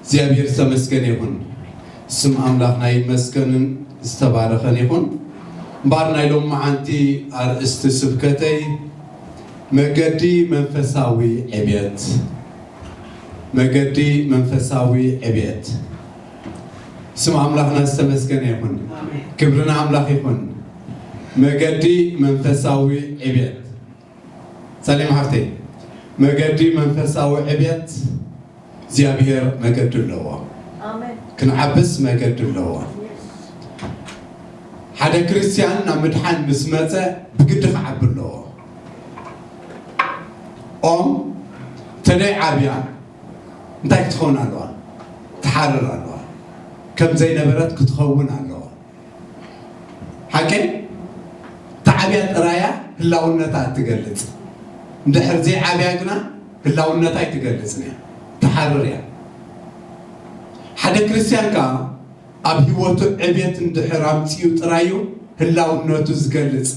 እግዚኣብሔር ዝተመስገነ ይኹን። ስም ኣምላኽና ይመስገንን ዝተባረኸን ይኹን። እምበኣር ናይ ሎሚ መዓንቲ ኣርእስቲ ስብከተይ መገዲ መንፈሳዊ ዕብየት፣ መገዲ መንፈሳዊ ዕብየት። ስም ኣምላኽና ዝተመስገነ ይኹን። ኣሜን። ክብሪ ንኣምላኽ ይኹን። መገዲ መንፈሳዊ ዕብየት። ሳሌም ሓፍተይ፣ መገዲ መንፈሳዊ ዕብየት እግዚኣብሔር መገዲ ኣለዎ። ኣሜን። ክንዓብስ መገዲ ኣለዎ። ሓደ ክርስትያን ናብ ምድሓን ምስ መጸ ብግዲ ክዓቢ ኣለዎ። ኦም ተደይ ዓብያ እንታይ ክትኸውን ኣለዋ? ትሓርር ኣለዋ። ከም ዘይነበረት ክትኸውን ኣለዋ። ሓቂ? ተዓብያ ጥራያ ህላውነታ እትገልጽ። እንድሕር ዘይዓብያ ግና ህላውነታ ኣይትገልጽን እያ። ትሓርር እያ። ሓደ ክርስትያን ከኣ ኣብ ህይወቱ ዕብየት እንድሕር ኣምጺኡ ጥራዩ ህላውነቱ ዝገልጽ።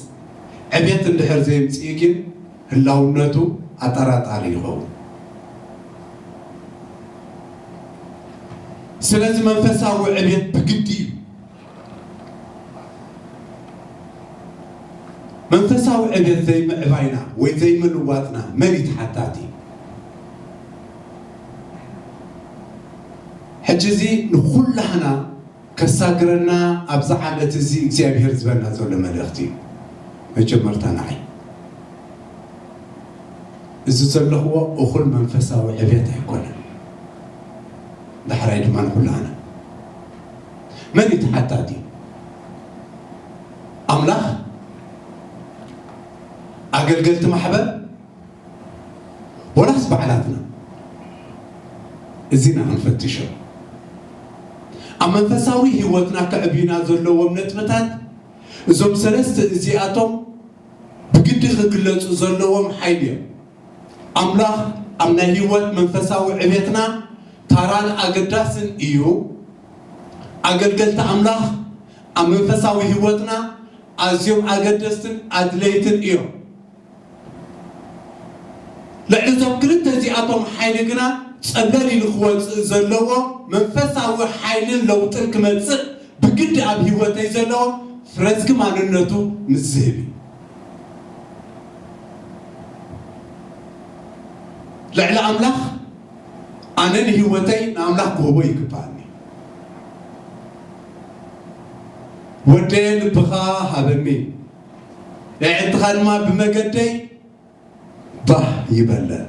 ዕብየት እንድሕር ዘየምጺኡ ግን ህላውነቱ ኣጠራጣሪ ይኸውን። ስለዚ መንፈሳዊ ዕብየት ብግዲ እዩ። መንፈሳዊ ዕብየት ዘይምዕባይና ወይ ዘይምልዋጥና መን እዩ ተሓታቲ? ሕጂ እዚ ንኹላህና ከሳግረና ኣብዚ ዓመት እዚ እግዚኣብሔር ዝበና ዘሎ መልእኽቲ እዩ። መጀመርታ ንዓይ እዚ ዘለኽዎ እኹል መንፈሳዊ ዕብየት ኣይኮነን። ዳሕራይ ድማ ንኹላህና መን እዩ ተሓታቲ? ኣምላኽ፣ ኣገልገልቲ ማሕበር፣ ወላስ ባዕላትና? እዚና ክንፈትሾ። ኣብ መንፈሳዊ ህይወትና ከዕብዩና ዘለዎም ነጥብታት እዞም ሰለስተ እዚኣቶም ብግዲ ክግለጹ ዘለዎም ሓይሊ እዮም። ኣምላኽ ኣብ ናይ ህይወት መንፈሳዊ ዕቤትና ታራን ኣገዳስን እዩ። ኣገልገልቲ ኣምላኽ ኣብ መንፈሳዊ ህይወትና ኣዝዮም ኣገደስትን ኣድለይትን እዮም። ልዕሊ እዞም ክልተ እዚኣቶም ሓይሊ ግና ጸብለል ኢሉ ክወጽእ ዘለዎ መንፈሳዊ ሓይልን ለውጥን ክመጽእ ብግዲ ኣብ ህይወተይ ዘሎ ፍረዝጊ ማንነቱ ምስ ዝህብ እዩ። ልዕሊ ኣምላኽ ኣነ ንህይወተይ ንኣምላኽ ክህቦ ይግባኣኒ። ወደየ ልብኻ ሃበኒ፣ ኣዒንትኻ ድማ ብመገደይ ባህ ይበለን።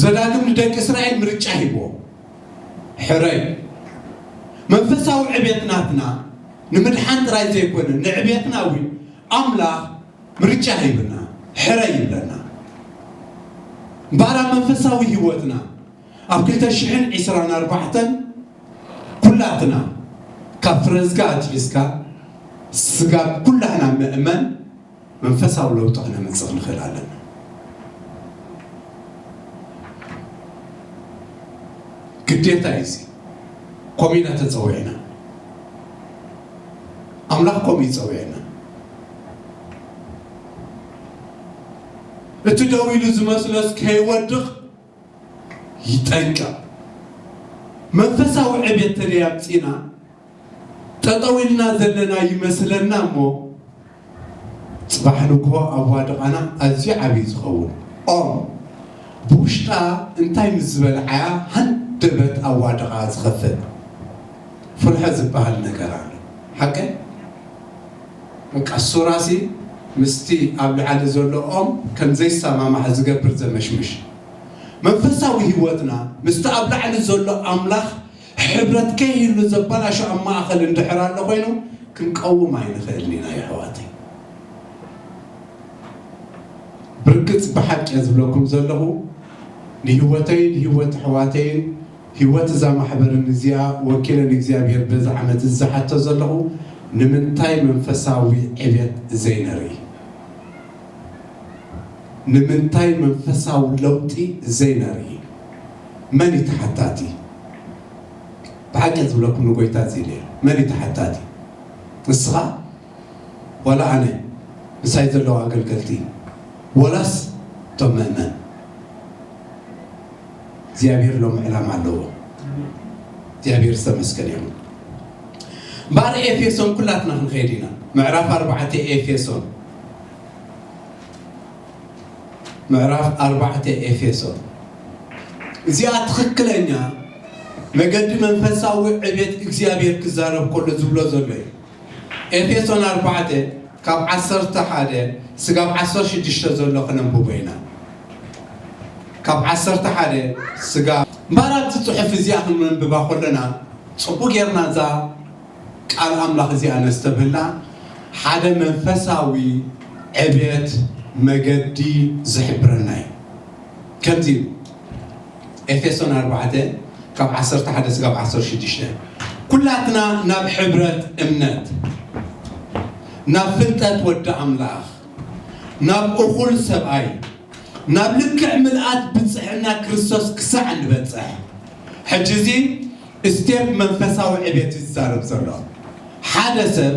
ዘዳግም ንደቂ እስራኤል ምርጫ ሂብዎ። ሕረይ። መንፈሳዊ ዕቤት ናትና ንምድሓን ጥራይ ዘይኮነ፣ ንዕቤትና እውን ኣምላኽ ምርጫ ሂብና፣ ሕረይ ይብለና። እምበኣር ኣብ መንፈሳዊ ህይወትና ኣብ ክልተ ሽሕን ዕስራን ኣርባዕተን ኩላትና ካብ ፍረዝጋ ኣትሒዝካ ስጋብ ኩላህና ምእመን መንፈሳዊ ለውጢ ክነምጽእ ክንኽእል ኣለና። ግዴታ እዩ እዚ። ከምኡ ኢና ተጸዊዕና። ኣምላኽ ከምኡ እዩ ጸዊዕና። እቲ ደው ኢሉ ዝመስሎስ ከይወድቕ ይጠንቀቕ። መንፈሳዊ ዕቤት ተደይ ኣምጺእና ጠጠው ኢልና ዘለና ይመስለና እሞ፣ ጽባሕ ንግሆ ኣዋድቓና ኣዝዩ ዓብዪ ዝኸውን። ኦም ብውሽጣ እንታይ ምስ ዝበልዓያ ሃንደበት ኣዋድቓ ዝኸፍእ ፍልሖ ዝበሃል ነገር ኣሎ። ሓቀይ? በቃ እሱ ራሲ ምስቲ ኣብ ላዕሊ ዘሎ ኦም ከም ዘይሰማማዕ ዝገብር ዘመሽምሽ። መንፈሳዊ ህይወትና ምስቲ ኣብ ላዕሊ ዘሎ ኣምላኽ ሕብረት ከይህሉ ዘበላሹ ኣብ ማእኸል እንድሕር ኣሎ ኮይኑ ክንቀውም ኣይንኽእልን ኢና የሕዋተይ። ብርግጽ ብሓቂ እየ ዝብለኩም ዘለኹ፣ ንህይወተይ፣ ንህይወት ኣሕዋተይን ህይወት እዛ ማሕበርን እዚኣ ወኪለ ንእግዚኣብሔር በዚ ዓመት እዚ ዝሓቶ ዘለኹ፣ ንምንታይ መንፈሳዊ ዕቤት ዘይነርኢ? ንምንታይ መንፈሳዊ ለውጢ ዘይነርኢ? መን እዩ ተሓታቲ? ብሓቂ ዝብለኩም ንጎይታ እዚ ኢለ፣ መን እዩ ተሓታቲ? ንስኻ? ዋላ ኣነ? ምሳይ ዘለዉ ኣገልገልቲ? ወላስ እቶም ምእመን? እግዚኣብሔር ሎም ዕላማ ኣለዎ። እግዚኣብሔር ዝተመስገነ ይኹን። እምበኣር ኤፌሶን ኩላትና ክንኸይድ ኢና። ምዕራፍ ኣርባዕተ ኤፌሶን፣ ምዕራፍ ኣርባዕተ ኤፌሶን፣ እዚኣ ትኽክለኛ መገዲ መንፈሳዊ ዕቤት እግዚኣብሔር ክዛረብ ከሎ ዝብሎ ዘሎ እዩ። ኤፌሶን ኣርባዕተ ካብ ዓሰርተ ሓደ ስጋብ ዓሰርተ ሽዱሽተ ዘሎ ክነንብቦ ኢና። ካብ ዓሰርተ ሓደ ስጋብ እምበኣር ኣብዚ ጽሑፍ እዚኣ ክንንብባ ከለና ጽቡቅ ጌርና እዛ ቃል ኣምላኽ እዚኣ ነስተብህላ ሓደ መንፈሳዊ ዕብየት መገዲ ዝሕብረና እዩ። ከምዚ እዩ። ኤፌሶን ኣርባዕተ ካብ ዓሰርተ ሓደ ስጋብ ዓሰርተ ሽዱሽተ፣ ኩላትና ናብ ሕብረት እምነት፣ ናብ ፍልጠት ወዲ ኣምላኽ፣ ናብ እኹል ሰብኣይ፣ ናብ ልክዕ ምልኣት ብጽሕና ክርስቶስ ክሳዕ ንበጽሕ። ሕጂ እዚ ስቴፕ መንፈሳዊ ዕቤት እዩ ዝዛረብ ዘሎ። ሓደ ሰብ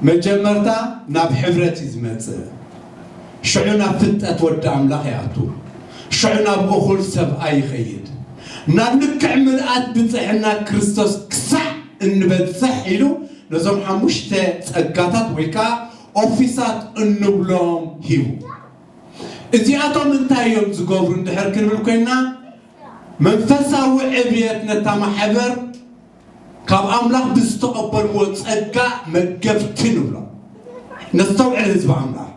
መጀመርታ ናብ ሕብረት እዩ ዝመጽእ፣ ሽዑ ናብ ፍልጠት ወዲ ኣምላኽ ይኣቱ፣ ሽዑ ናብ እኹል ሰብኣይ ይኸይድ። ናብ ልክዕ ምልኣት ብጽሕና ክርስቶስ ክሳዕ እንበጽሕ ኢሉ ነዞም ሓሙሽተ ጸጋታት ወይ ከኣ ኦፊሳት እንብሎም ሂቡ። እዚኣቶም እንታይ እዮም ዝገብሩ እንድሕር ክንብል ኮይንና፣ መንፈሳዊ ዕብየት ነታ ማሕበር ካብ ኣምላኽ ብዝተቐበልዎ ጸጋ መገብቲ ንብሎ። ነስተውዕል ህዝቢ ኣምላኽ።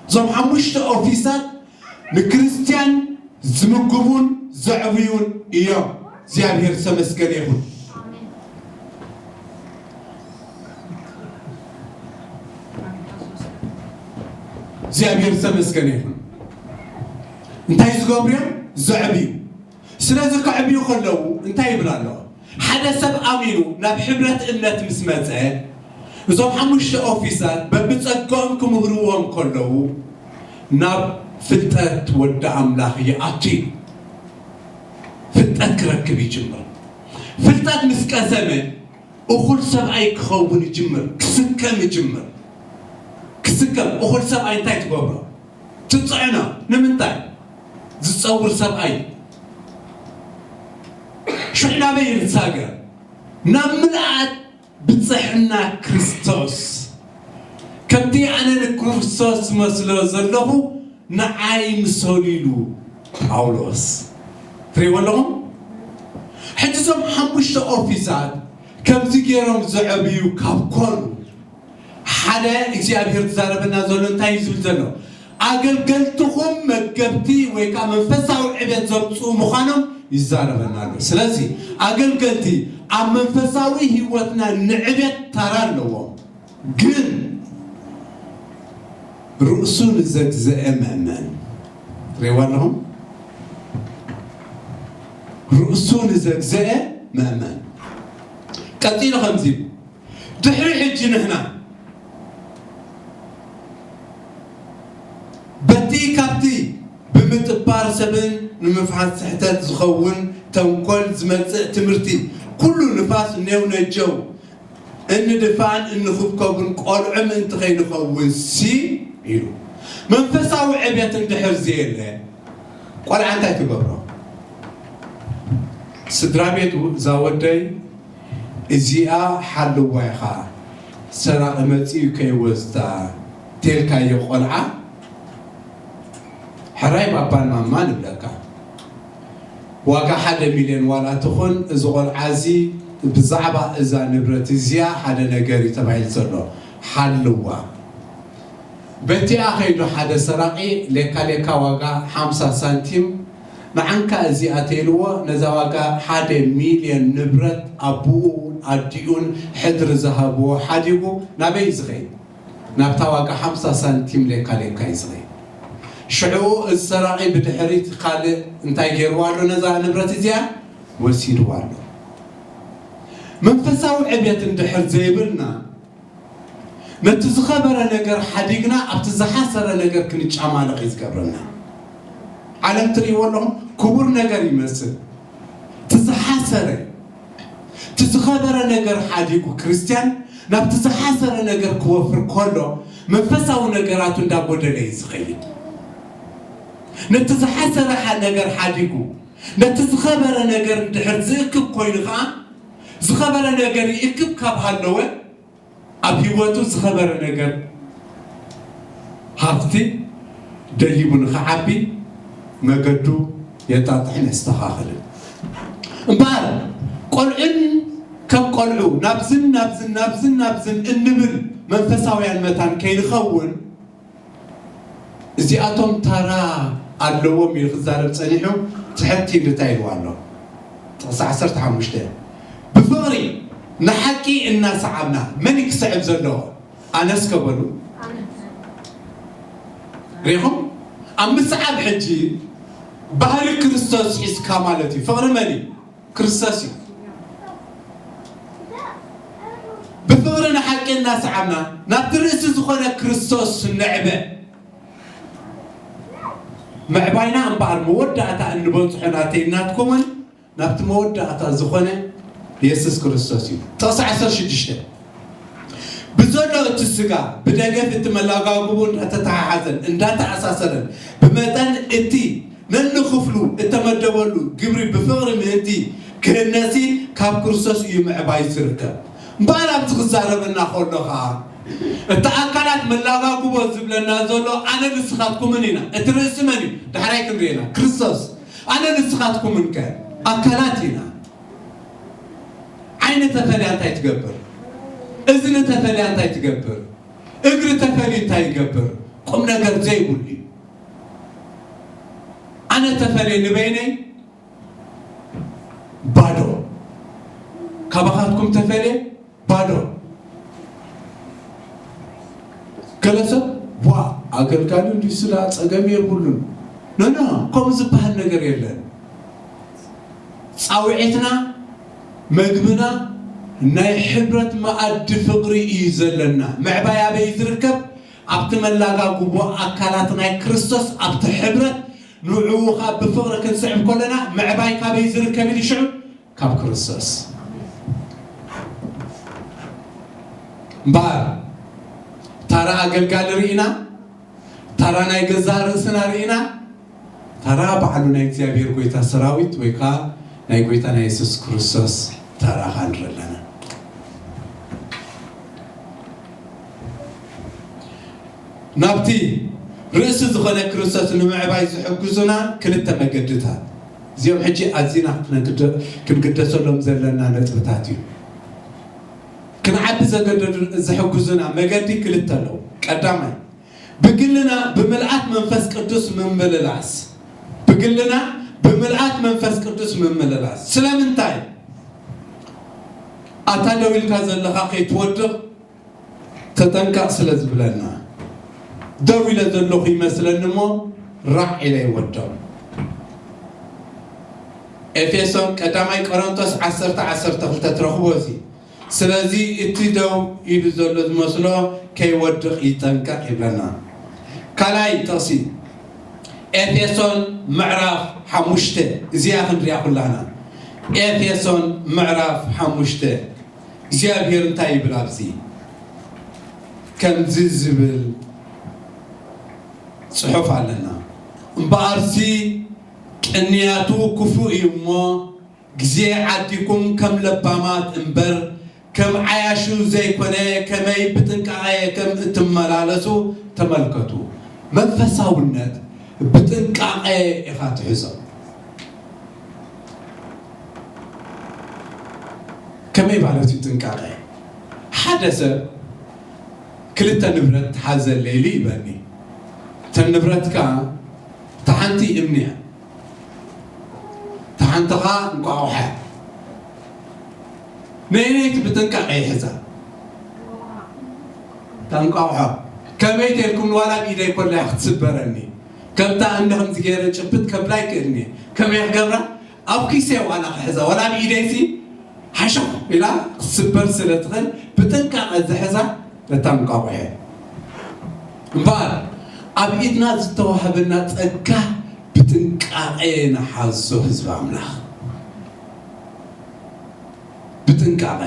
እዞም ሓሙሽተ ኦፊሳት ንክርስትያን ዝምግቡን ዘዕብዩን እዮም። እግዚኣብሔር ዝተመስገነ ይኹን። እግዚኣብሔር ዝተመስገነ ይኹን። እንታይ ዝገብሩ እዮም? ዘዕብዩ። ስለዚ ከዕብዩ ከለዉ እንታይ ይብል ኣሎ? ሓደ ሰብ ኣሚኑ ናብ ሕብረት እምነት ምስ መጸ፣ እዞም ሓሙሽተ ኦፊሳት በብጸጋኦም ክምህርዎም ከለዉ ናብ ፍልጠት ወዲ ኣምላኽ ይኣቱ እዩ። ፍልጠት ክረክብ ይጅምር። ፍልጠት ምስ ቀሰመ እኹል ሰብኣይ ክኸውን ይጅምር፣ ክስከም ይጅምር። ክስከም፣ እኹል ሰብኣይ እንታይ ትገብሮ? ትጽዕኖ። ንምንታይ? ዝጸውር ሰብኣይ። ሽሕ ናበይ ይሳገር? ናብ ምልኣት ብጽሕና ክርስቶስ። ከምቲ ኣነ ንክርስቶስ ዝመስሎ ዘለኹ ንዓይ ምሰሉ ኢሉ ጳውሎስ። ትሪእዎ ኣለኹም? ሕጂ እዞም ሓሙሽተ ኦፊሳት ከምዚ ገይሮም ዘዕብዩ ካብ ኮኑ፣ ሓደ እግዚኣብሔር ዝዛረበና ዘሎ እንታይ እዩ ዝብል ዘሎ? ኣገልገልትኹም መገብቲ ወይ ከዓ መንፈሳዊ ዕቤት ዘምፅኡ ምዃኖም ይዛረበና ኣሎ። ስለዚ ኣገልገልቲ ኣብ መንፈሳዊ ህይወትና ንዕቤት ተራ ኣለዎም። ግን ርእሱ ንዘግዘአ መእመን፣ ትሪእዎ ኣለኹም? ርእሱ ንዘግዘአ መእመን። ቀጺሉ ከምዚ ይብል፣ ድሕሪ ሕጂ ንሕና በቲ ካብቲ ብምጥባር ሰብን ንምፍሓት ስሕተት ዝኸውን ተንኮል ዝመጽእ ትምህርቲ፣ ኩሉ ንፋስ ኔው ነጀው እንድፋን እንኽብከቡን ቆልዑ ምእንቲ ከይንኸውን ሲ ኢሉ። መንፈሳዊ ዕቤት እንድሕር ዘየለ፣ ቆልዓ እንታይ ትገብሮ? ስድራ ቤቱ፣ እዛ ወደይ እዚኣ ሓልዋ ኢኻ፣ ሰራቒ መጺኡ ከይወስዳ፣ ቴልካዮ ቆልዓ፣ ሕራይ ባባን ማማ ንብለካ። ዋጋ ሓደ ሚልዮን ዋላ ትኹን፣ እዚ ቆልዓ እዚ ብዛዕባ እዛ ንብረት እዚኣ ሓደ ነገር እዩ ተባሂሉ ዘሎ። ሓልዋ። በቲኣ ኸይዱ ሓደ ሰራቒ፣ ሌካ ሌካ ዋጋ ሓምሳ ሳንቲም፣ ንዓንካ እዚኣ ተይልዎ፣ ነዛ ዋጋ ሓደ ሚልዮን ንብረት ኣቡኡ ኣዲኡን ሕድሪ ዝሃብዎ ሓዲጉ ናበይ እዩ ዝኸይድ? ናብታ ዋጋ ሓምሳ ሳንቲም ሌካ ሌካ እዩ ዝኸይድ። ሽዑ እዚ ሰራቒ ብድሕሪት ካልእ እንታይ ገይርዋ ኣሎ? ነዛ ንብረት እዚኣ ወሲድዋ ኣሎ። መንፈሳዊ ዕቤት እንድሕር ዘይብልና፣ ነቲ ዝኸበረ ነገር ሓዲግና ኣብቲ ዝሓሰረ ነገር ክንጫማለቕ እዩ ዝገብረና። ዓለም ትርእይዎ ኣለኹም፣ ክቡር ነገር ይመስል። እቲ ዝሓሰረ፣ እቲ ዝኸበረ ነገር ሓዲጉ ክርስትያን ናብቲ ዝሓሰረ ነገር ክወፍር ከሎ፣ መንፈሳዊ ነገራቱ እንዳጎደለ እዩ ዝኸይድ። ነቲ ዝሓሰረ ሓ-፣ ነገር ሓዲጉ፣ ነቲ ዝኸበረ ነገር እንድሕር ዝእክብ ኮይኑ ኸዓ፣ ዝኸበረ ነገር ይእክብ ካብ ሃለወ፣ ኣብ ህይወቱ ዝኸበረ ነገር ሃብቲ ደሊቡ ንኽዓቢ መገዱ የጣጥሕን የስተኻኽልን። እምበኣር፣ ቆልዑን ከም ቆልዑ ናብዝን ናብዝን ናብዝን ናብዝን እንብል መንፈሳውያን መታን ከይንኸውን፣ እዚኣቶም ታራ ኣለዎም ኢሉ ክዛረብ ጸኒሑ፣ ትሕት ኢሉ እንታይ ኢልዋ ኣሎ? ጥቕሲ ዓሰርተ ሓሙሽተ፣ ብፍቕሪ ንሓቂ እናሰዓብና፣ መን እዩ ክስዕብ ዘለዎ? ኣነስ ከበሉ። ሪኹም? ኣብ ምስዓብ ሕጂ ባህሪ ክርስቶስ ሒዝካ ማለት እዩ። ፍቕሪ መን እዩ? ክርስቶስ እዩ። ብፍቕሪ ንሓቂ እናሰዓብና ናብቲ ርእሲ ዝኾነ ክርስቶስ ንዕበ። ምዕባይና እምበኣር መወዳእታ እንበጽሖ ናተይ እናትኩምን ናብቲ መወዳእታ ዝኾነ የሱስ ክርስቶስ እዩ። ጥቕሲ ዓሰርተ ሽዱሽተ፣ ብዘሎ እቲ ስጋ ብደገፍ እቲ መላጋግቡ እንዳተተሓሓዘን እንዳተኣሳሰረን ብመጠን እቲ ነንክፍሉ እተመደበሉ ግብሪ ብፍቕሪ ምእንቲ ክህነሲ ካብ ክርስቶስ እዩ ምዕባይ ዝርከብ። እምበኣር ኣብዚ ክዛረበና ከሎ ኸዓ እቲ ኣካላት መላጋግቦ ዝብለና ዘሎ ኣነ ንስኻትኩምን ኢና። እቲ ርእሲ መን እዩ? ዳሕራይ ክንርኢ ኢና። ክርስቶስ። ኣነ ንስኻትኩምን ከ ኣካላት ኢና። ዓይኒ ተፈልያ እንታይ ትገብር? እዝኒ ተፈልያ እንታይ ትገብር? እግሪ ተፈልዩ እንታይ ይገብር? ቁም ነገር ዘይብሉ እዩ። ኣነ ተፈልየ ንበይነይ ባዶ፣ ካባኻትኩም ተፈልየ ባዶ። ገለ ሰብ ዋ ኣገልጋሊ እንዲዩ ስላ ጸገም የብሉን። ኖ ኖ፣ ከምኡ ዝበሃል ነገር የለን። ጻውዒትና፣ መግብና ናይ ሕብረት መኣዲ ፍቕሪ እዩ ዘለና። ምዕባይ ኣበይ ዝርከብ? ኣብቲ መላጋግቦ ኣካላት ናይ ክርስቶስ፣ ኣብቲ ሕብረት። ንዕኡ ኸኣ ብፍቕሪ ክንስዕብ ከለና ምዕባይ ካበይ ዝርከብ ኢሉ ሽዑ? ካብ ክርስቶስ። እምበኣር ታራ ኣገልጋሊ ርኢና፣ ታራ ናይ ገዛእ ርእስና ርኢና፣ ታራ ባዕሉ ናይ እግዚኣብሔር ጎይታ ሰራዊት ወይ ከኣ ናይ ጎይታና የሱስ ክርስቶስ ታራ ኸኣ ንርኢ ኣለና። ናብቲ ርእሲ ዝኾነ ክርስቶስ ንምዕባይ ዝሕግዙና ክልተ መገድታት፣ እዚኦም ሕጂ ኣዚና ክንግደ-፣ ክንግደሰሎም ዘለና ነጥብታት እዩ። ክንዓቢ ዘገደዱ-፣ ዝሕግዙና መገዲ ክልተ ኣለዉ። ቀዳማይ፣ ብግልና ብምልኣት መንፈስ ቅዱስ ምምልላስ። ብግልና ብምልኣት መንፈስ ቅዱስ ምምልላስ። ስለምንታይ? ኣታ ደው ኢልካ ዘለኻ ከይትወድቕ ተጠንቀቕ ስለ ዝብለና፣ ደው ኢለ ዘለኹ ይመስለኒ እሞ ራዕ ኢለ ይወድቕ። ኤፌሶን፣ ቀዳማይ ቆሮንቶስ ዓሰርተ ዓሰርተ ክልተ ትረኽቦ እዚ። ስለዚ እቲ ደው ኢሉ ዘሎ ዝመስሎ ከይወድቕ ይጠንቀቕ ይብለና። ካልኣይ ጥቕሲ፣ ኤፌሶን ምዕራፍ ሓሙሽተ፣ እዚኣ ክንሪኣ ኩላና። ኤፌሶን ምዕራፍ ሓሙሽተ፣ እግዚኣብሔር እንታይ ይብል ኣብዚ? ከምዚ ዝብል ጽሑፍ ኣለና። እምበኣርሲ ቅንያቱ ክፉእ እዩ እሞ፣ ግዜ ዓዲኩም ከም ለባማት እምበር፣ ከም ዓያሹ ዘይኮነ፣ ከመይ ብጥንቃቐ ከም እትመላለሱ ተመልከቱ። መንፈሳውነት ብጥንቃቐ ኢኻ ትሕዞ። ከመይ ማለት እዩ ጥንቃቐ? ሓደ ሰብ ክልተ ንብረት ሓዘለይ ኢሉ ይበኒ። እተን ንብረት ከኣ፣ እታ ሓንቲ እምኒ እያ፣ እታ ሓንቲ ኸኣ እንቋቑሖ እያ። ነየነይቲ ብጥንቃቐ ይሕዛ? እታ እንቋቑሖ። ከመይ ተልኩም፣ ዋላ ኣብ ኢደይ ኮላ እያ ክትስበረኒ። ከምታ እንደ ከምዚ ገይረ ጭብጥ ከብላ ይክእልኒ። ከመይ ክገብራ? ኣብ ኪሰይ ዋላ ክሕዛ፣ ዋላ ኣብ ኢደይሲ ሓሸኹ ኢላ ክትስበር ስለ ትኽእል፣ ብጥንቃቐ ዝሕዛ ነታ እንቋቑሖ። እምበኣር፣ ኣብ ኢድና ዝተዋህበና ጸጋ ብጥንቃቐ ንሓዞ፣ ህዝቢ ኣምላኽ። ብጥንቃቐ።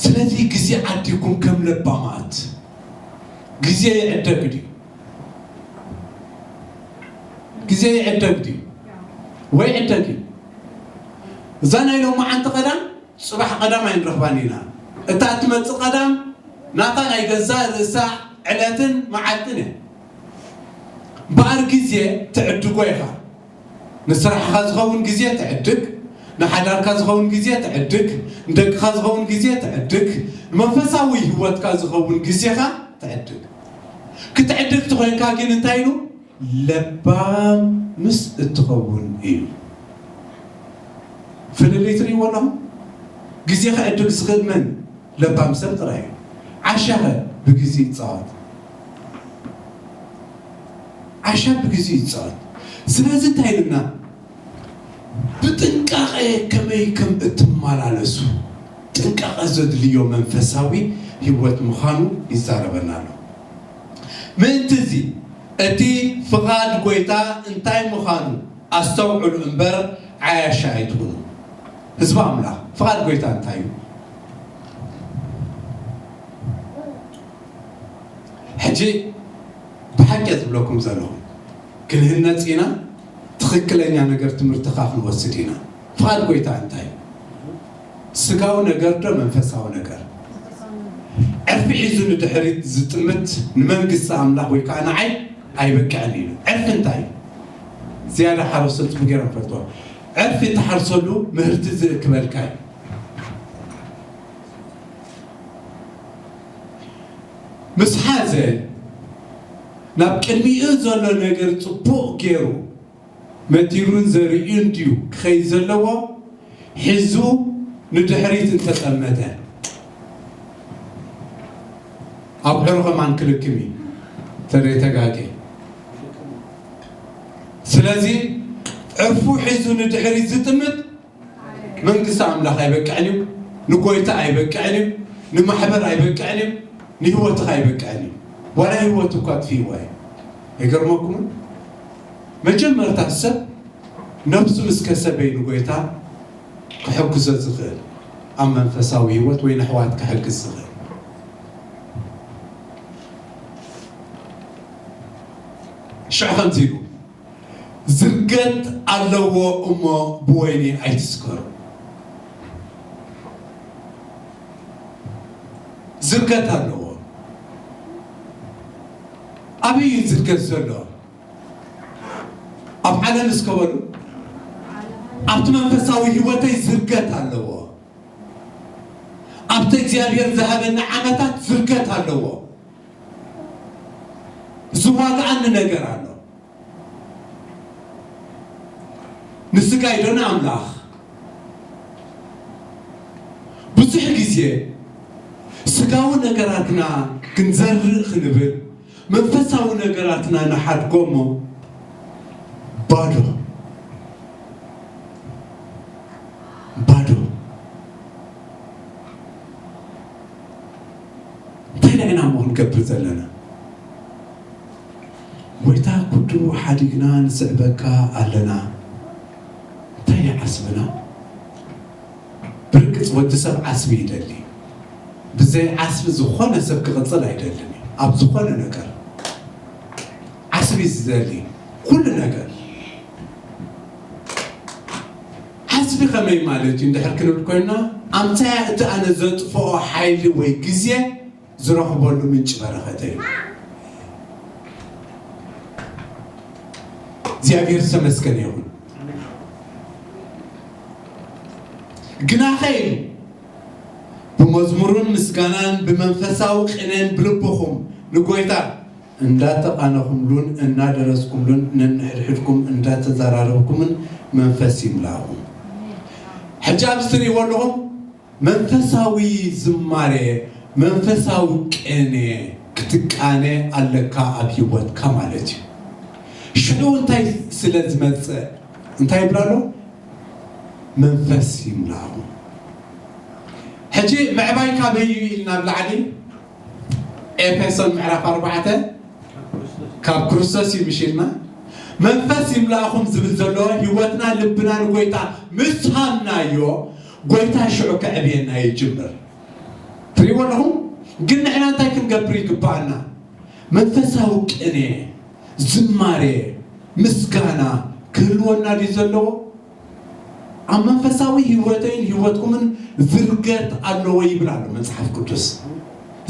ስለዚ ግዜ ዓዲኩም ከም ለባማት፣ ግዜ ይዕደግ ድዩ? ግዜ ይዕደግ ድዩ? ወይ ዕደግ እዩ። እዛ ናይ ሎማዓንቲ ቀዳም ጽባሕ ቀዳም ኣይንረኽባን ኢና። እታ እትመጽእ ቀዳም ናታ ናይ ገዛእ ርእሳ ዕለትን መዓልትን እያ። እምበኣር ግዜ ትዕድጎ ኢኻ። ንስራሕኻ ዝኸውን ግዜ ትዕድግ፣ ንሓዳርካ ዝኸውን ግዜ ትዕድግ፣ ንደቅኻ ዝኸውን ግዜ ትዕድግ፣ ንመንፈሳዊ ህይወትካ ዝኸውን ግዜኻ ትዕድግ። ክትዕድግ ተኾይንካ ግን እንታይ ኢሉ? ለባም ምስ እትኸውን እዩ። ፍልልይ ትርእይዎ ኣለኹም? ግዜ ክዕድግ ዝኽእል መን? ለባም ሰብ ጥራይ እዩ። ዓሻኸ ብግዜ ይጻወት። ዓሻ ብግዜ ይጻወት። ስለዚ እንታይ ኢልና? ብጥንቃቐ ከመይ ከም እትመላለሱ ጥንቃቐ ዘድልዮ መንፈሳዊ ህይወት ምዃኑ ይዛረበና ኣሎ። ምእንቲ እዚ እቲ ፍቓድ ጐይታ እንታይ ምዃኑ ኣስተውዕሉ እምበር ዓያሻ ኣይትኹኑ። ህዝቢ ኣምላኽ፣ ፍቓድ ጐይታ እንታይ እዩ? ሕጂ ብሓቂ እየ ዝብለኩም ዘለኹ፣ ክንህነጽ ኢና። ትኽክለኛ ነገር ትምህርትኻ ክንወስድ ኢና። ፍቓድ ጐይታ እንታይ እዩ? ስጋዊ ነገር ዶ መንፈሳዊ ነገር? ዕርፊ ሒዙ ንድሕሪት ዝጥምት ንመንግስቲ ኣምላኽ ወይ ከዓ ንዓይ ኣይበቅዕን ኢሉ። ዕርፊ እንታይ እዩ? ዝያዳ ሓረስቶት ጽቡቕ ገይሮም ይፈልጥዎ። ዕርፊ እትሓርሰሉ ምህርቲ ዝእክበልካ እዩ። ምስ ሓዘ ናብ ቅድሚኡ ዘሎ ነገር ጽቡቕ ገይሩ መቲሩን ዘርእዩን ድዩ ክኸይድ ዘለዎ? ሒዙ ንድሕሪት እንተጠመተ ኣብዕሩ ከማን ክልክም እዩ። ተደይ ተጋጌ። ስለዚ ዕርፉ ሒዙ ንድሕሪት ዝጥምት መንግስቲ ኣምላኽ ኣይበቅዕን እዩ። ንጎይታ ኣይበቅዕን እዩ። ንማሕበር ኣይበቅዕን እዩ። ንህይወትኻ ኣይበቅዕን እዩ። ዋላ ህይወት እኳ ኣጥፊእዋ እዩ። ኣይገርመኩምን? መጀመርታ ሰብ ነብሱ ምስ ከሰበይ ንጎይታ ክሕግዞ ዝኽእል፣ ኣብ መንፈሳዊ ህይወት ወይ ንኣሕዋት ክሕግዝ ዝኽእል። ሽዑ ከምዚ ኢሉ፣ ዝርገት ኣለዎ እሞ ብወይኒ ኣይትስከሩ። ዝርገት ኣለዎ። ኣበይ እዩ ዝርገት ዘሎ? ኣብ ዓለም እስከ በሉ። ኣብቲ መንፈሳዊ ህይወተይ ዝርገት ኣለዎ። ኣብቲ እግዚኣብሔር ዝሃበኒ ዓመታት ዝርገት ኣለዎ። ዝዋግኣኒ ነገር ኣሎ። ንስጋይ ዶ ንኣምላኽ? ብዙሕ ግዜ ስጋዊ ነገራትና ክንዘርእ ክንብል፣ መንፈሳዊ ነገራትና ንሓድጎ እሞ ባዶ፣ ባዶ። እንታይ ኢና እሞ ክንገብር ዘለና? ጎይታ ኩዱ ሓዲግና ንስዕበካ ኣለና። እንታይ እዩ ዓስብና? ብርግጽ ወዲ ሰብ ዓስቢ ይደሊ። ብዘይ ዓስቢ ዝኾነ ሰብ ክቕጽል ኣይደልን እዩ። ኣብ ዝኾነ ነገር ዓስቢ ዝደሊ ኩሉ ነገር። ዓስቢ ከመይ ማለት እዩ እንድሕር ክንብል ኮይና፣ ኣምሳያ እቲ ኣነ ዘጥፍኦ ሓይሊ ወይ ግዜ ዝረኽበሉ ምንጪ በረኸተይ እዩ። እግዚኣብሔር ዝተመስገነ ይኹን። ግናኸ ኢሉ፣ ብመዝሙርን ምስጋናን ብመንፈሳዊ ቅኔን ብልብኹም ንጎይታ እንዳተቓነኹምሉን እናደረስኩምሉን ነንሕድሕድኩም እንዳተዘራረብኩምን መንፈስ ይምላእኹም። ሕጂ ኣብዚ ትርእይዎ ኣለኹም መንፈሳዊ ዝማሬ፣ መንፈሳዊ ቅኔ ክትቃነ ኣለካ ኣብ ህይወትካ ማለት እዩ። ሽዑ እንታይ ስለ ዝመጽእ እንታይ ይብላ ኣሎ? መንፈስ ይምላእኹም። ሕጂ ምዕባይ ካበይ እዩ ኢልና ኣብ ላዕሊ ኤፌሶን ምዕራፍ ኣርባዕተ ካብ ክርስቶስ እዩ ምሽ ኢልና። መንፈስ ይምላእኹም ዝብል ዘሎ ህይወትና ልብና ንጎይታ ምስ ሃብናዮ ጎይታ ሽዑ ከዕብየና ይጅምር። ትሪእዎ ኣለኹም? ግን ንሕና እንታይ ክንገብር ይግባኣና? መንፈሳዊ ቅኔ፣ ዝማሬ፣ ምስጋና ክህልወና ድዩ ዘለዎ? ኣብ መንፈሳዊ ህይወተይን ህይወትኩምን ዝርገት ኣለዎ ይብል ኣሎ መጽሓፍ ቅዱስ።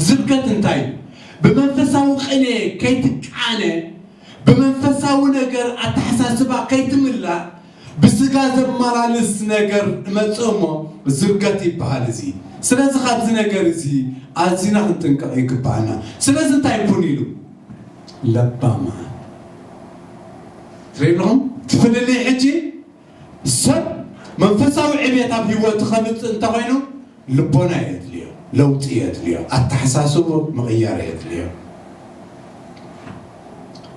ዝርገት እንታይ እዩ? ብመንፈሳዊ ቅኔ ከይትቃነ፣ ብመንፈሳዊ ነገር ኣተሓሳስባ ከይትምላእ፣ ብስጋ ዘመላልስ ነገር እመጽእ እሞ ዝርገት ይበሃል እዚ። ስለዚ ካብዚ ነገር እዚ ኣዚና ክንጥንቀቕ ይግባኣና። ስለዚ እንታይ ኩን ኢሉ? ለባማ። ትርኢ ኣለኹም? ትፍልልይ ሕጂ ሰብ መንፈሳዊ ዕቤት ኣብ ህይወቱ ከምጽእ እንተኾይኑ ልቦና የድልዮ፣ ለውጢ የድልዮ፣ ኣተሓሳስቡ ምቕያር የድልዮ።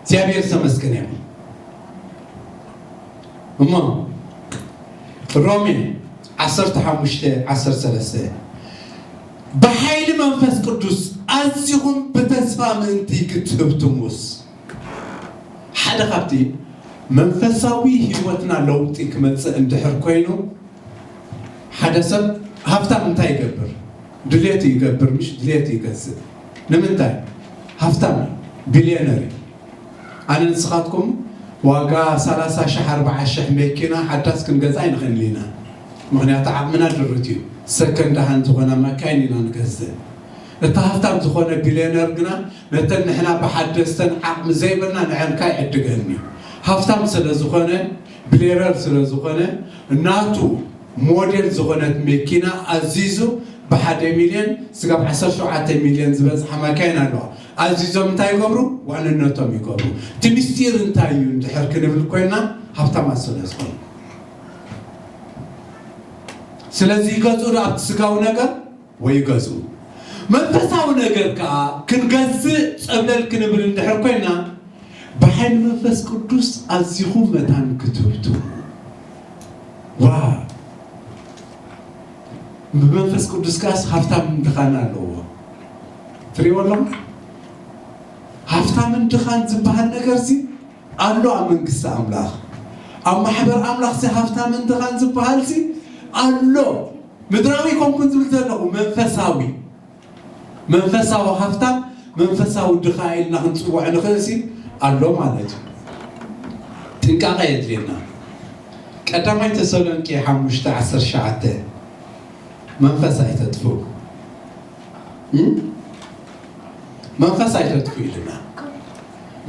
እግዚኣብሔር ዝተመስገነ ይኹን። እሞ ሮሜ ዓሰርተ ሓሙሽተ ዓሰርተ ሰለስተ፣ ብሓይሊ መንፈስ ቅዱስ ኣዚኹም ብተስፋ ምእንቲ ክትህብትሙስ። ሓደ ካብቲ መንፈሳዊ ህይወትና ለውጢ ክመጽእ እንድሕር ኮይኑ፣ ሓደ ሰብ ሃብታም እንታይ ይገብር? ድሌቱ ይገብር፣ ምሽ ድሌቱ ይገዝእ። ንምንታይ? ሃብታም እዩ፣ ቢልዮነር እዩ። ኣነ ንስኻትኩም ዋጋ ሰላሳ ሺሕ ኣርብዓ ሺሕ መኪና ሓዳስ ክንገዛ ኣይንኽእልን ኢና። ምኽንያቱ ዓቕምና ድርት እዩ። ሰከንድ ሃንድ ዝኾና መካይን ኢና ንገዝእ። እቲ ሃብታም ዝኾነ ቢልዮነር ግና ነተን ንሕና ብሓደስተን ዓቕሚ ዘይብልና ንዐን ከ ይዕድገን እዩ። ሃብታም ስለ ዝኾነ፣ ቢልዮነር ስለ ዝኾነ፣ ናቱ ሞዴል ዝኾነት መኪና ኣዚዙ ብሓደ ሚልዮን ስጋብ ዓሰርተ ሸውዓተ ሚልዮን ዝበጽሓ መካይን ኣለዋ። ኣዚዞም እንታይ ይገብሩ? ዋንነቶም ይገብሩ። እቲ ምስጢር እንታይ እዩ እንድሕር ክንብል ኮይና፣ ሃብታማት ስለ ዝኾኑ። ስለዚ ይገዝኡ ዶ ኣብቲ ስጋዊ ነገር? ወይ ይገዝኡ። መንፈሳዊ ነገር ከኣ ክንገዝእ ጸብለል ክንብል እንድሕር ኮይና፣ ብሓይሊ መንፈስ ቅዱስ ኣዚኹም መታን ክትህብትሙ። ዋ! ብመንፈስ ቅዱስ ከኣስ ሃብታምን ድኻን ኣለዎ። ትርእይዎ ኣለኹም? ሃብታምን ድኻን ዝበሃል ነገርሲ ኣሎ ኣብ መንግስቲ ኣምላኽ። ኣብ ማሕበር ኣምላኽሲ ሃብታምን ድኻን ዝበሃልሲ ኣሎ። ምድራዊ ኣይኮንኩን ዝብል ዘለኹ፣ መንፈሳዊ። መንፈሳዊ ሃብታም፣ መንፈሳዊ ድኻ ኢልና ክንጽውዖ ንኽእልሲ ኣሎ ማለት እዩ። ጥንቃቐ የድልየና። ቀዳማይ ተሰሎንቄ ሓሙሽተ ዓሰርተ ትሽዓተ፣ መንፈስ ኣይተጥፍኡ። እም? መንፈስ ኣይተጥፍኡ ኢልና።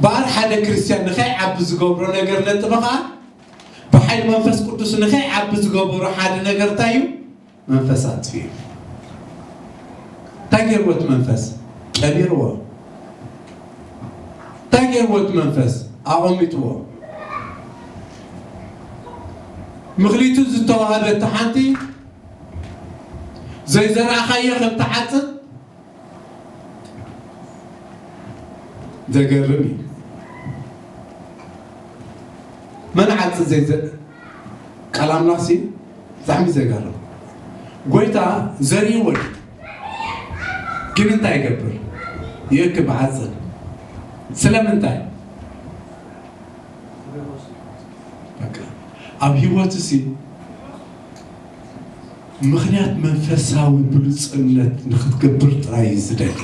በኣር ሓደ ክርስትያን ንኸይዓቢ ዝገብሮ ነገር ነጥቢ ኸኣ፣ ብሓይሊ መንፈስ ቅዱስ ንኸይዓቢ ዝገብሮ ሓደ ነገር እንታይ እዩ? መንፈስ ኣጥፊኡ። እንታይ ገይርዎ እቲ መንፈስ? ቀቢርዎ። እንታይ ገይርዎ እቲ መንፈስ? ኣቐሚጥዎ። ምኽሊቱ ዝተዋህበ እቲ ሓንቲ ዘይዘራእኻዮ ከም ትዓጽድ ዘገርም እዩ። መን ዓጽድ ዘይዘ-፣ ቃል ኣምላኽሲ ብጣዕሚ ዘገርም። ጎይታ ዘሪእዎ እዩ። ግን እንታይ ይገብር? ይእክብ፣ ዓጽድ። ስለምንታይ? በቃ፣ ኣብ ህይወትሲ ምኽንያት መንፈሳዊ ብሉጽነት ንኽትገብር ጥራይ እዩ ዝደሊ።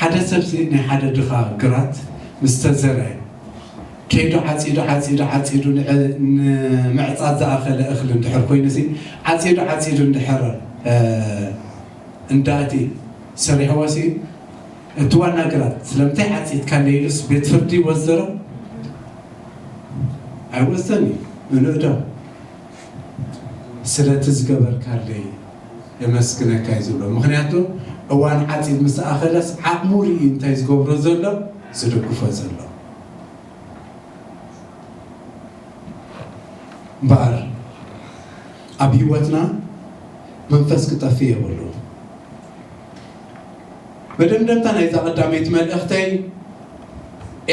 ሓደ ሰብሲ ናይ ሓደ ድኻ ግራት ምስ ተዘርአ፣ ከይዱ ዓጺዱ፣ ዓጺዱ፣ ዓጺዱ፣ ንዕ-፣ ንምዕጻድ ዝኣኸለ እኽሊ እንድሕር ኮይኑሲ፣ ዓጺዱ፣ ዓጺዱ እንድሕር፣ እ፣ እንዳእቲ ሰሪሕዎሲ፣ እቲ ዋና ግራት፣ "ስለምንታይ ዓጺድካለይ?" ኢሉስ ቤት ፍርዲ ይወስዶ ዶ? ኣይወስዶን እዩ። ምንእዶ? "ስለቲ ዝገበርካለይ የመስግነካ" እዩ ዝብሎ። ምኽንያቱ፣ እዋን ዓጺድ ምስ ኣኸለስ፣ ዓቕሙ ርእዩ እንታይ ዝገብሮ ዘሎ? ዝድግፎ ዘሎ። እምበኣር፣ ኣብ ህይወትና መንፈስ ክጠፍእ የብሉ። መደምደምታ ናይዛ ቀዳመይቲ መልእኽተይ፣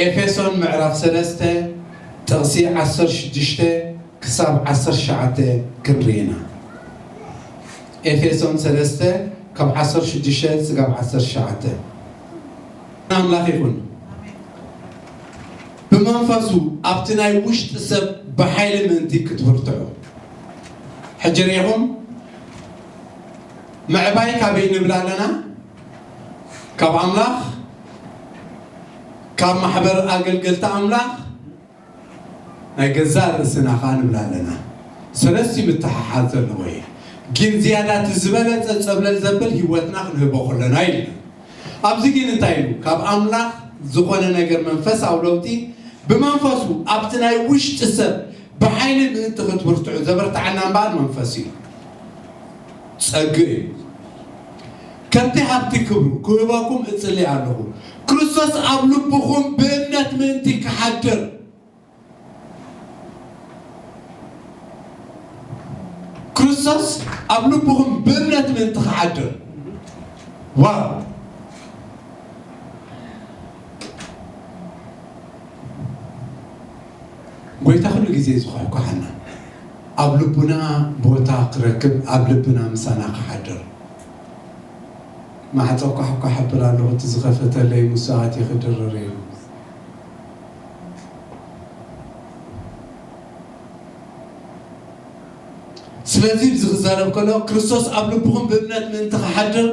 ኤፌሶን ምዕራፍ ሰለስተ ጥቕሲ ዓሰርተ ሽዱሽተ ክሳብ ዓሰርተ ትሽዓተ ክንርኢ ኢና። ኤፌሶን ሰለስተ ካብ ዓሰርተ ሽዱሽተ ስጋብ ዓሰርተ ትሽዓተ። ኣምላኽ ይኹን። ብመንፈሱ ኣብቲ ናይ ውሽጢ ሰብ ብሓይሊ ምእንቲ ክትብርትዑ። ሕጂ ርኢኹም፣ ምዕባይ ካበይ ንብል ኣለና? ካብ ኣምላኽ፣ ካብ ማሕበር ኣገልገልቲ ኣምላኽ፣ ናይ ገዛእ ርእስና ኸኣ ንብል ኣለና። ሰለስቲኡ ምትሕሓዝ ዘለዎ እዩ። ግን ዝያዳ እቲ ዝበለጸ ጸብለል ዘብል ህይወትና ክንህቦ ከለና ኢልና። ኣብዚ ግን እንታይ ኢሉ? ካብ ኣምላኽ ዝኾነ ነገር መንፈሳዊ ለውጢ ብመንፈሱ ኣብቲ ናይ ውሽጢ ሰብ ብሓይሊ ምእንቲ ክትብርትዑ ዘበርትዓና እምበኣር መንፈስ እዩ። ጸግእ እዩ። ከምቲ ሃብቲ ክብሩ ክህበኩም እጽሊ ኣለኹ። ክርስቶስ ኣብ ልብኹም ብእምነት ምእንቲ ክሓድር። ክርስቶስ ኣብ ልብኹም ብእምነት ምእንቲ ክሓድር። ዋው! ጎይታ ኩሉ ግዜ ዝኳሕኳሓና፣ ኣብ ልቡና ቦታ ክረክብ፣ ኣብ ልብና ምሳና ክሓድር። ማዕጾ ኳሕኳሕ ኣብል ኣለኹ፣ እቲ ዝኸፈተለይ ምስኡ ኣትየ ክድርር ኢሉ። ስለዚ እዚ ክዛረብ ከሎ፣ ክርስቶስ ኣብ ልብኹም ብእምነት ምእንቲ ክሓድር፣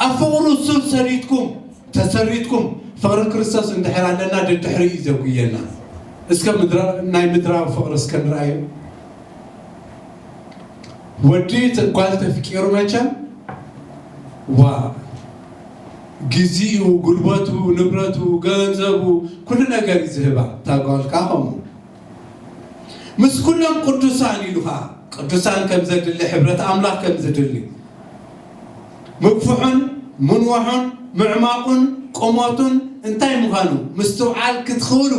ኣብ ፍቕሩ ሱር ሰሪትኩም፣ ተሰሪትኩም፣ ፍቕሪ ክርስቶስ እንድሕር ኣለና፣ ደድሕሪ እዩ ዘጉየና። እስከ ምድራ-፣ ናይ ምድራዊ ፍቕሪ እስከ ንርኣዮ። ወዲ ተ-፣ ጓል ተፍቂሩ መቸም፣ ዋ፣ ግዜኡ፣ ጉልበቱ፣ ንብረቱ፣ ገንዘቡ፣ ኩሉ ነገር እዩ ዝህባ። እታ ጓል ከኣ ከምኡ። ምስ ኩሎም ቅዱሳን ኢሉ ኸኣ፣ ቅዱሳን ከም ዘድሊ፣ ሕብረት ኣምላኽ ከም ዝድሊ፣ ምግፍሑን ምንዋሑን ምዕማቑን ቁመቱን እንታይ ምዃኑ ምስትውዓል ክትኽእሉ፣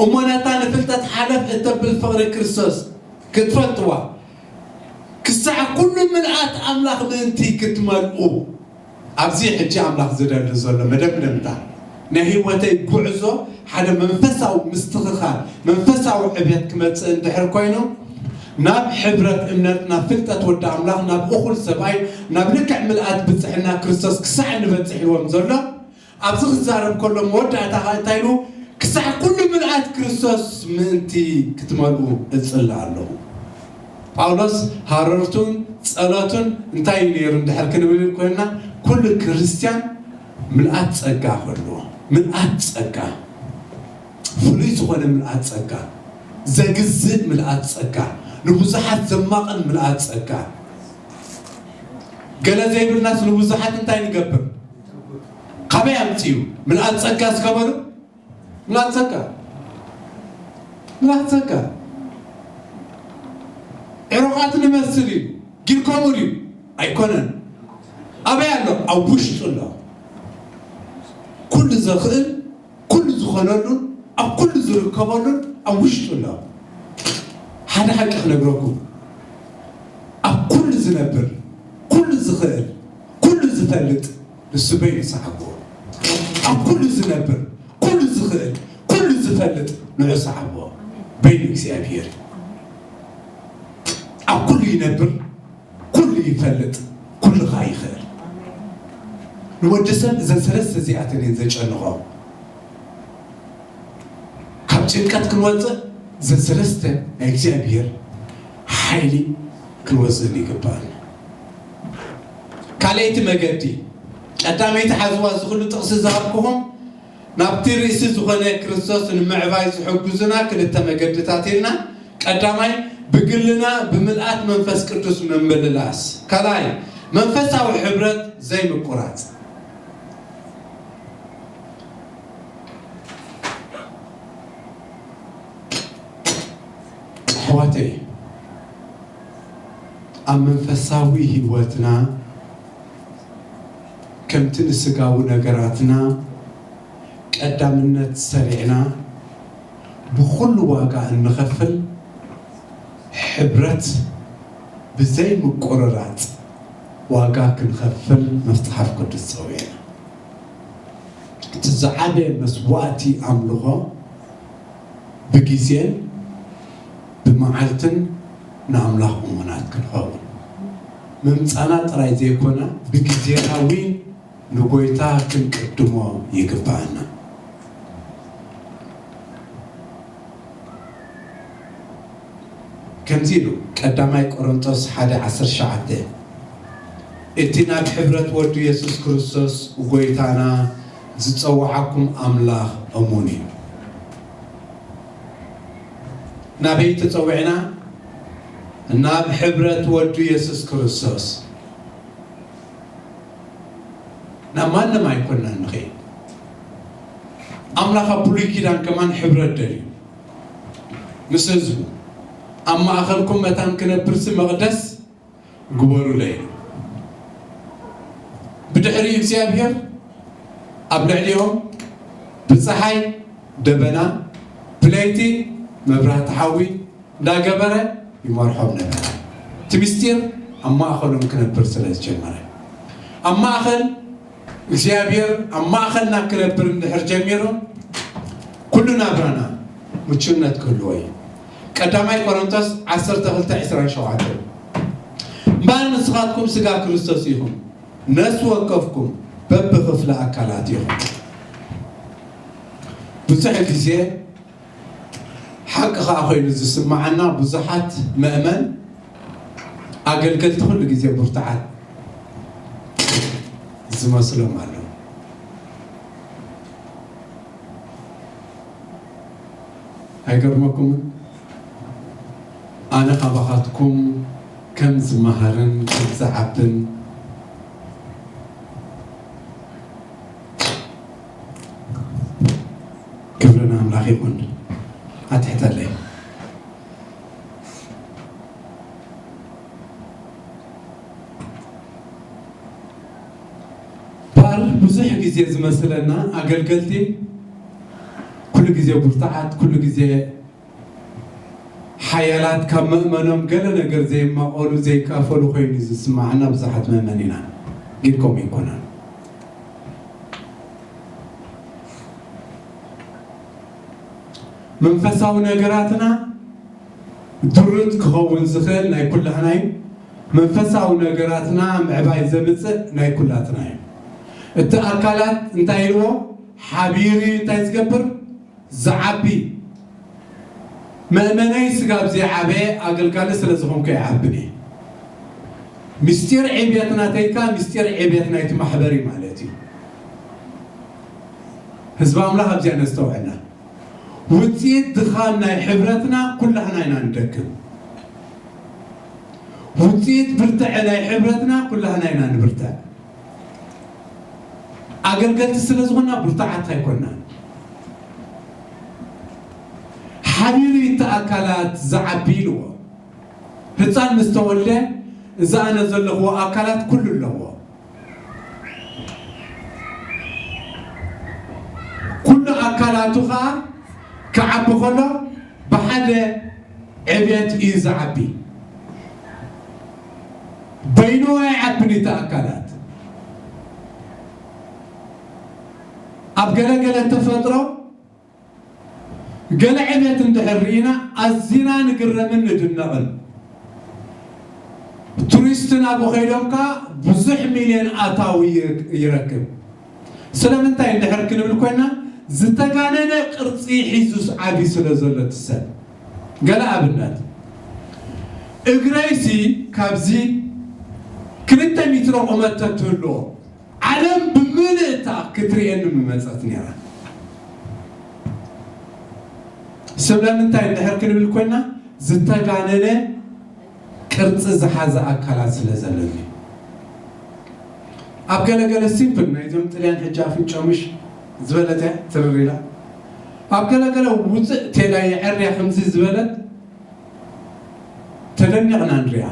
እሞ ነታ ንፍልጠት ሓለፍ እተብል ፍቕሪ ክርስቶስ ክትፈልጥዋ፣ ክሳዕ ኩሉ ምልኣት ኣምላኽ ምእንቲ ክትመልኡ። ኣብዚ ሕጂ ኣምላኽ ዝደሊ ዘሎ መደምደምታ ናይ ህይወተይ ጉዕዞ ሓደ መንፈሳዊ ምስትኽኻል፣ መንፈሳዊ ዕብየት ክመጽእ እንድሕር ኮይኑ፣ ናብ ሕብረት እምነት፣ ናብ ፍልጠት ወዲ ኣምላኽ፣ ናብ እኹል ሰብኣይ፣ ናብ ልክዕ ምልኣት ብጽሕና ክርስቶስ ክሳዕ ንበጽሕ ኢልዎም ዘሎ። ኣብዚ ክዛረብ ከሎ መወዳእታ ኸኣ እንታይ ኢሉ? ክሳዕ ኩሉ ምልኣት ክርስቶስ ምእንቲ ክትመልኡ እጽሊ ኣለኹ። ጳውሎስ ሃረርቱን ጸሎቱን እንታይ እዩ ነይሩ እንድሕር ክንብል ኮይንና፣ ኩሉ ክርስትያን ምልኣት ጸጋ ክህልዎ፣ ምልኣት ጸጋ፣ ፍሉይ ዝኾነ ምልኣት ጸጋ፣ ዘግዝእ ምልኣት ጸጋ፣ ንብዙሓት ዘማቕን ምልኣት ጸጋ። ገለ ዘይብልናስ ንብዙሓት እንታይ ንገብር? ካበይ ኣምጽኡ? ምልኣት ጸጋ እስከ በሉ። ምልኣት ጸጋ። ምልኣት ጸጋ። ዕሩቓት ንመስል እዩ። ጊልኮሙ ድዩ? ኣይኮነን። ኣበይ ኣሎ? ኣብ ውሽጡ ኣሎ። ኩሉ ዘኽእል፣ ኩሉ ዝኾነሉን ኣብ ኩሉ ዝርከበሉን ኣብ ውሽጡ ኣሎ። ሓደ ሓቂ ክነግረኩም፣ ኣብ ኩሉ ዝነብር፣ ኩሉ ዝኽእል፣ ኩሉ ዝፈልጥ ንሱ በይኑ ሰዓብዎ። ኣብ ኩሉ ዝነብር፣ ኩሉ ዝኽእል፣ ኩሉ ዝፈልጥ ንዑ ሰዓብዎ። በይኑ እግዚኣብሔር እዩ። ኣብ ኩሉ ይነብር፣ ኩሉ ይፈልጥ፣ ኩሉ ኸኣ ይኽእል። ንወዲ ሰብ እዘን ሰለስተ እዚኣተን እየን ዘጨንቖ። ካብ ጭንቀት ክንወጽእ እዘን ሰለስተ ናይ እግዚኣብሔር ሓይሊ ክንወስድ ይግባኣና። ካልኣይቲ መገዲ፣ ቀዳመይቲ ሓዝዋ፣ እዚ ኩሉ ጥቕሲ ዝሃብኩኹም ናብቲ ርእሲ ዝኾነ ክርስቶስ ንምዕባይ ዝሕግዙና ክልተ መገድታት ኢልና፣ ቀዳማይ ብግልና ብምልኣት መንፈስ ቅዱስ ምምልላስ፣ ካልኣይ መንፈሳዊ ሕብረት ዘይምቁራጽ። ኣሕዋተይ፣ ኣብ መንፈሳዊ ህይወትና ከምቲ ንስጋዊ ነገራትና ቀዳምነት ሰሪዕና ብኹሉ ዋጋ እንኸፍል፣ ሕብረት ብዘይ ምቁርራጽ ዋጋ ክንኸፍል መጽሓፍ ቅዱስ ጸዊዕና። እቲ ዝዓበየ መስዋእቲ ኣምልኾ ብግዜን ብመዓልትን ንኣምላኽ እሙናት ክንኸውን፣ ምምጻና ጥራይ ዘይኮነ፣ ብግዜና እውን ንጎይታ ክንቅድሞ ይግብኣና። ከምዚ ኢሉ ቀዳማይ ቆሮንጦስ ሓደ ዓሰርተ ትሽዓተ፣ እቲ ናብ ሕብረት ወዱ የሱስ ክርስቶስ ጎይታና ዝጸውዓኩም ኣምላኽ እሙን እዩ። ናበይ ተጸዊዕና? ናብ ሕብረት ወዱ የሱስ ክርስቶስ። ናብ ማንም ኣይኮንናን ንኸይድ። ኣምላኽ ኣብ ብሉይ ኪዳን ከማን ሕብረት ደልዩ ምስ ህዝቡ፣ ኣብ ማእኸልኩም መታን ክነብርሲ መቕደስ ግበሩለይ። ብድሕሪ እግዚኣብሔር ኣብ ልዕሊኦም ብፀሓይ ደበና፣ ብለይቲ መብራህቲ ሓዊ እንዳገበረ ይመርሖም ነበረ። እቲ ምስጢር ኣብ ማእኸሎም ክነብር ስለ ዝጀመረ፣ ኣብ ማእኸል እግዚኣብሔር ኣብ ማእኸልና ክነብር እንድሕር ጀሚሩ፣ ኩሉ ናብራና ምቹነት ክህልዎ እዩ። ቀዳማይ ቆሮንቶስ ዓሰርተ ክልተ ዕስራን ሸውዓተን፣ እምበኣር ንስኻትኩም ስጋ ክርስቶስ ኢኹም፣ ነፍሲ ወከፍኩም በብኽፍሊ ኣካላት ኢኹም። ብዙሕ ግዜ ሓቂ ኸኣ ኮይኑ ዝስምዓና፣ ብዙሓት ምእመን ኣገልገልቲ ኩሉ ግዜ ብርቱዓት ዝመስሎም ኣለዉ። ኣይገርመኩምን? ኣነ ካባኻትኩም ከም ዝመሃርን ከም ዝዓብን። ክብሪ ንኣምላኽ ይኹን። ኣትሕተለይ። እምበኣር ብዙሕ ግዜ ዝመስለና ኣገልገልቲ ኩሉ ግዜ ብርቱዓት፣ ኩሉ ግዜ ሓያላት፣ ካብ መእመኖም ገለ ነገር ዘይማቐሉ፣ ዘይካፈሉ ኮይኑ ዝስምዓና ብዙሓት መእመን ኢና። ግን ከምኡ ኣይኮነን። መንፈሳዊ ነገራትና ድሩት ክኸውን ዝኽእል ናይ ኩላህና እዩ። መንፈሳዊ ነገራትና ምዕባይ ዘምጽእ ናይ ኩላትና እዩ። እቲ ኣካላት እንታይ ኢልዎ? ሓቢሩ እዩ እንታይ ዝገብር? ዝዓቢ። መእመነይ ስጋብ ዘይዓበየ ኣገልጋሊ ስለ ዝኾንኩ ኣይዓብን እየ። ምስጢር ዕብየት ናተይካ ምስጢር ዕብየት ናይቲ ማሕበር እዩ ማለት እዩ። ህዝቢ ኣምላኽ ኣብዚኣ ነስተውዕላ። ውፅኢት ድኻም ናይ ሕብረትና ኩላህና ኢና ንደክም። ውፅኢት ብርትዐ ናይ ሕብረትና ኩላህና ኢና ንብርትዕ። ኣገልገልቲ ስለ ዝኾንና ብርቱዓት ኣይኮንናን። ሓቢሩ እቲ ኣካላት ዝዓቢ ኢልዎ። ህፃን ምስ ተወልደ እዚ ኣነ ዘለኽዎ ኣካላት ኩሉ ኣለዎ። ኩሉ ኣካላቱ ኸዓ ክዓቢ ከሎ ብሓደ ዕብየት እዩ ዝዓቢ። በይኑ ኣይዓብን እቲ ኣካላት። ኣብ ገለገለ ተፈጥሮ ገለ ዕብየት እንድሕር ርኢና ኣዚና ንግረምን ንድነቕን። ቱሪስት ናብኡ ከይዶም ከኣ ብዙሕ ሚልዮን ኣታዊ ይረክብ። ስለምንታይ እንድሕር ክንብል ኮይና፣ ዝተጋነነ ቅርጺ ሒዙስ ዓቢ ስለ ዘሎ እቲ ሰብ። ገለ ኣብነት፣ እግረይሲ ካብዚ ክልተ ሜትሮ ቁመት ተትህልዎ፣ ዓለም ብምልእታ ክትርእየኒ ምመጸት ነይራ። ስለምንታይ እንድሕር ክንብል ኮይና፣ ዝተጋነነ ቅርጺ ዝሓዘ ኣካላት ስለ ዘለኒ። ኣብ ገለገለ ሲምፕል ናይዞም ጥልያን ሕጂ ኣፍንጫ ምሽ ዝበለት እያ ትርር ኢላ። ኣብ ገለገለ ውፅእ ቴላ የዐርያ ከምዚ ዝበለት ተደኒቕና ንሪኣ።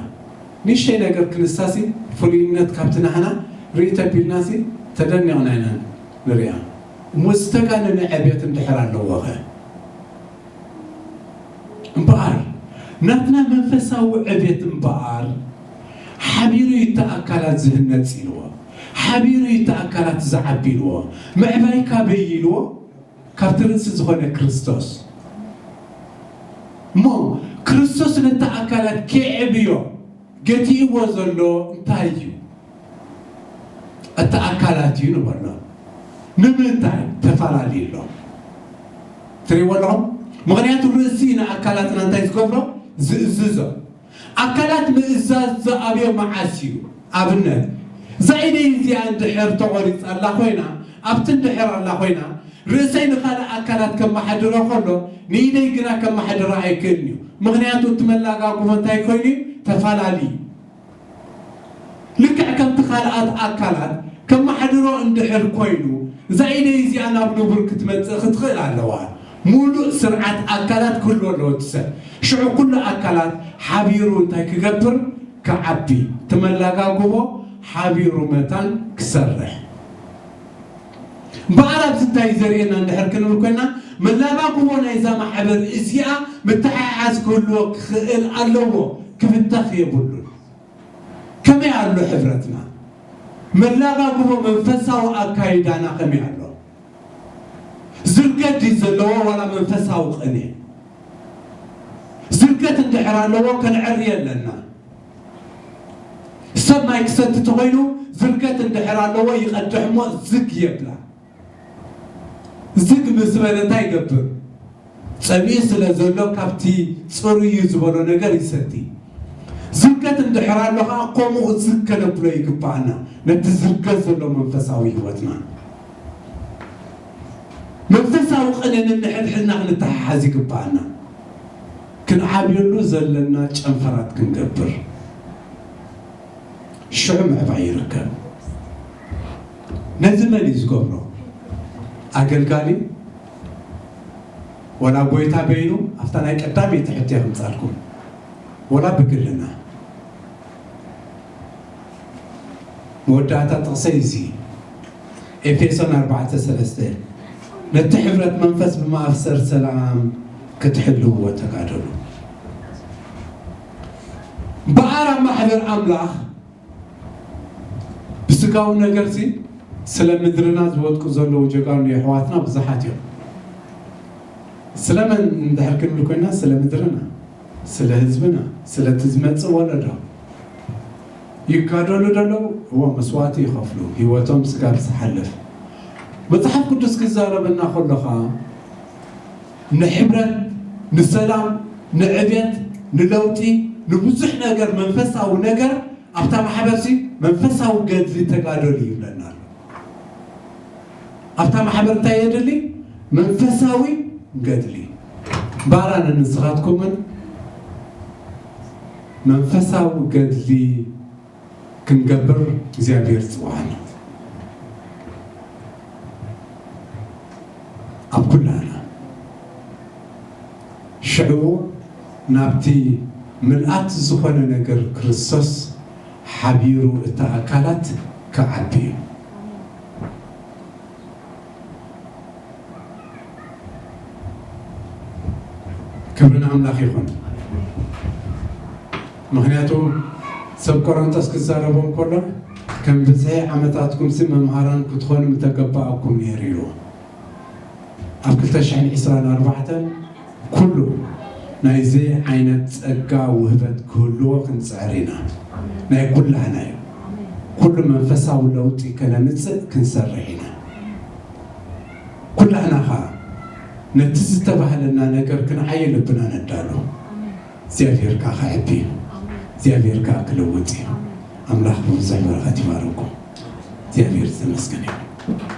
ንእሽተይ ነገር ክንሳሲ ፍሉይነት ካብቲ ናህና ርኢ ተቢልናሲ ተደኒቕና ኢና ንሪኣ። እሞ ዝተጋነነ ዕብየት እንድሕር ኣለዎ ኸ? እምበኣር ናትና መንፈሳዊ ዕብየት እምበኣር ሓቢሩ ይተኣካላት ዝህነጽ ኢልዎ፣ ሓቢሩ ይተኣካላት ዝዓቢ ኢልዎ፣ ምዕባይ ካበይ ኢልዎ? ካብቲ ርእሲ ዝኾነ ክርስቶስ። እሞ ክርስቶስ ነቲ ኣካላት ከየዕብዮ ገቲእዎ ዘሎ እንታይ እዩ? እቲ ኣካላት እዩ ንበሎ። ንምንታይ ተፈላለዩ ኣሎ? ትሪእዎ ኣለኹም? ምኽንያቱ ርእሲ ንኣካላትና እንታይ ዝገብሮ? ዝእዝዞ። ኣካላት ምእዛዝ ዝኣብዮ መዓስ እዩ? ኣብነት፣ እዛ ኢደይ እዚኣ እንድሕር ተቖሪጻ ኣላ ኮይና፣ ኣብቲ እንድሕር ኣላ ኮይና፣ ርእሰይ ንኻልእ ኣካላት ከመሓድሮ ከሎ፣ ንኢደይ ግና ከመሓድራ ኣይክእልን እዩ። ምኽንያቱ እቲ መላጋጉቦ እንታይ ኮይኑ እዩ? ተፋላሊ እዩ። ልክዕ ከምቲ ካልኣት ኣካላት ከመሓድሮ እንድሕር ኮይኑ፣ እዛ ኢደይ እዚኣ ናብ ንቡር ክትመጽእ ክትኽእል ኣለዋ። ሙሉእ ስርዓት ኣካላት ክህልዎ ኣለዎ እቲ ሰብ። ሽዑ ኩሉ ኣካላት ሓቢሩ እንታይ ክገብር? ክዓቢ። እቲ መላጋጉቦ ሓቢሩ መታን ክሰርሕ። በኣር ኣብዚ እንታይ ዘርእየና እንድሕር ክንብል ኮይና፣ መላጋጉቦ ናይዛ ማሕበር እዚኣ ምትሕሓዝ ክህልዎ ክኽእል ኣለዎ፣ ክብተኽ የብሉን። ከመይ ኣሎ ሕብረትና? መላጋጉቦ መንፈሳዊ ኣካይዳና ከመይ ኣሎ? ዝርገት ድዩ ዘለዎ ዋላ መንፈሳዊ ቅኔ? ዝርገት እንድሕር ኣለዎ ከነዕሪ ኣለና። ሰብ ማይ ክሰቲ ተኾይኑ ዝርገት እንድሕር ኣለዎ ይቐድሕ እሞ ዝግ የብላ። ዝግ ምስ በለ እንታይ ይገብር? ጸሚኡ ስለ ዘሎ ካብቲ ጽሩይ እዩ ዝበሎ ነገር ይሰቲ። ዝርገት እንድሕር ኣሎ ኸዓ ከምኡ ዝግ ከነብሎ ይግባኣና። ነቲ ዝርገት ዘሎ መንፈሳዊ ህይወትና መንፈሳዊ ቅነ ነንሕድሕድና ክንተሓሓዝ ይግባኣና። ክንዓብየሉ ዘለና ጨንፈራት ክንገብር ሽዑ ምዕባይ ይርከብ። ነዚ መን እዩ ዝገብሮ? ኣገልጋሊ ወላ ጎይታ በይኑ? ኣብታ ናይ ቀዳመይቲ ሕቶ የምጻልኩም። ወላ ብግልና? መወዳእታ ጥቕሰይ እዚ ኤፌሶን ኣርባዕተ ሰለስተ፣ ነቲ ሕብረት መንፈስ ብማእሰር ሰላም ክትሕልውዎ ተጋደሉ። በኣር ኣብ ማሕበር ኣምላኽ ብስጋዊ ነገርሲ ስለ ምድርና ዝወድቁ ዘለዉ ጀጋኑ የሕዋትና ብዙሓት እዮም። ስለመን እንድሕር ክንብል ኮይና፣ ስለ ምድርና፣ ስለ ህዝብና፣ ስለቲ ዝመጽእ ወለዶ ይጋደሉ ዘለዉ። እዎ መስዋእቲ ይኸፍሉ፣ ህይወቶም ስጋብ ዝሓልፍ። መጽሓፍ ቅዱስ ክዛረበና ከሎ ኸኣ ንሕብረት፣ ንሰላም፣ ንዕብየት፣ ንለውጢ፣ ንብዙሕ ነገር፣ መንፈሳዊ ነገር ኣብታ ማሕበርሲ መንፈሳዊ ገድሊ ተጋደሉ ይብለና ኣሎ። ኣብታ ማሕበር እንታይ የድሊ? መንፈሳዊ ገድሊ። ባራን ንስኻትኩምን መንፈሳዊ ገድሊ ክንገብር እግዚኣብሔር ጽውዓና። ኣብ ኩላና ሽዑ ናብቲ ምልኣት ዝኾነ ነገር ክርስቶስ ሓቢሩ እታ ኣካላት ክዓቢ እዩ። ክብሪ ንኣምላኽ ይኹን። ምኽንያቱ ሰብ ቆሮንቶስ ክዛረቦም ከሎ ከም ብዝሒ ዓመታትኩምሲ መምሃራን ክትኾኑ ምተገባኣኩም ነይሩ ኢሉ። ኣብ ክልተ ሽሕን ዕስራን ኣርባዕተን ኩሉ ናይዚ ዓይነት ጸጋ ውህበት ክህልዎ ክንጽዕር ኢና። ናይ ኩላህና እዩ። ኩሉ መንፈሳዊ ለውጢ ከነምጽእ ክንሰርሕ ኢና። ኩላህና ኸኣ ነቲ ዝተባህለና ነገር ክንዓይ ልብና ነዳሉ። እግዚኣብሔር ከኣ ከዕቢ እዩ። እግዚኣብሔር ከኣ ክልውጥ እዩ። ኣምላኽ ብብዙሕ በረኸት ይባርኩም። እግዚኣብሔር ዝተመስገነ ይሁን።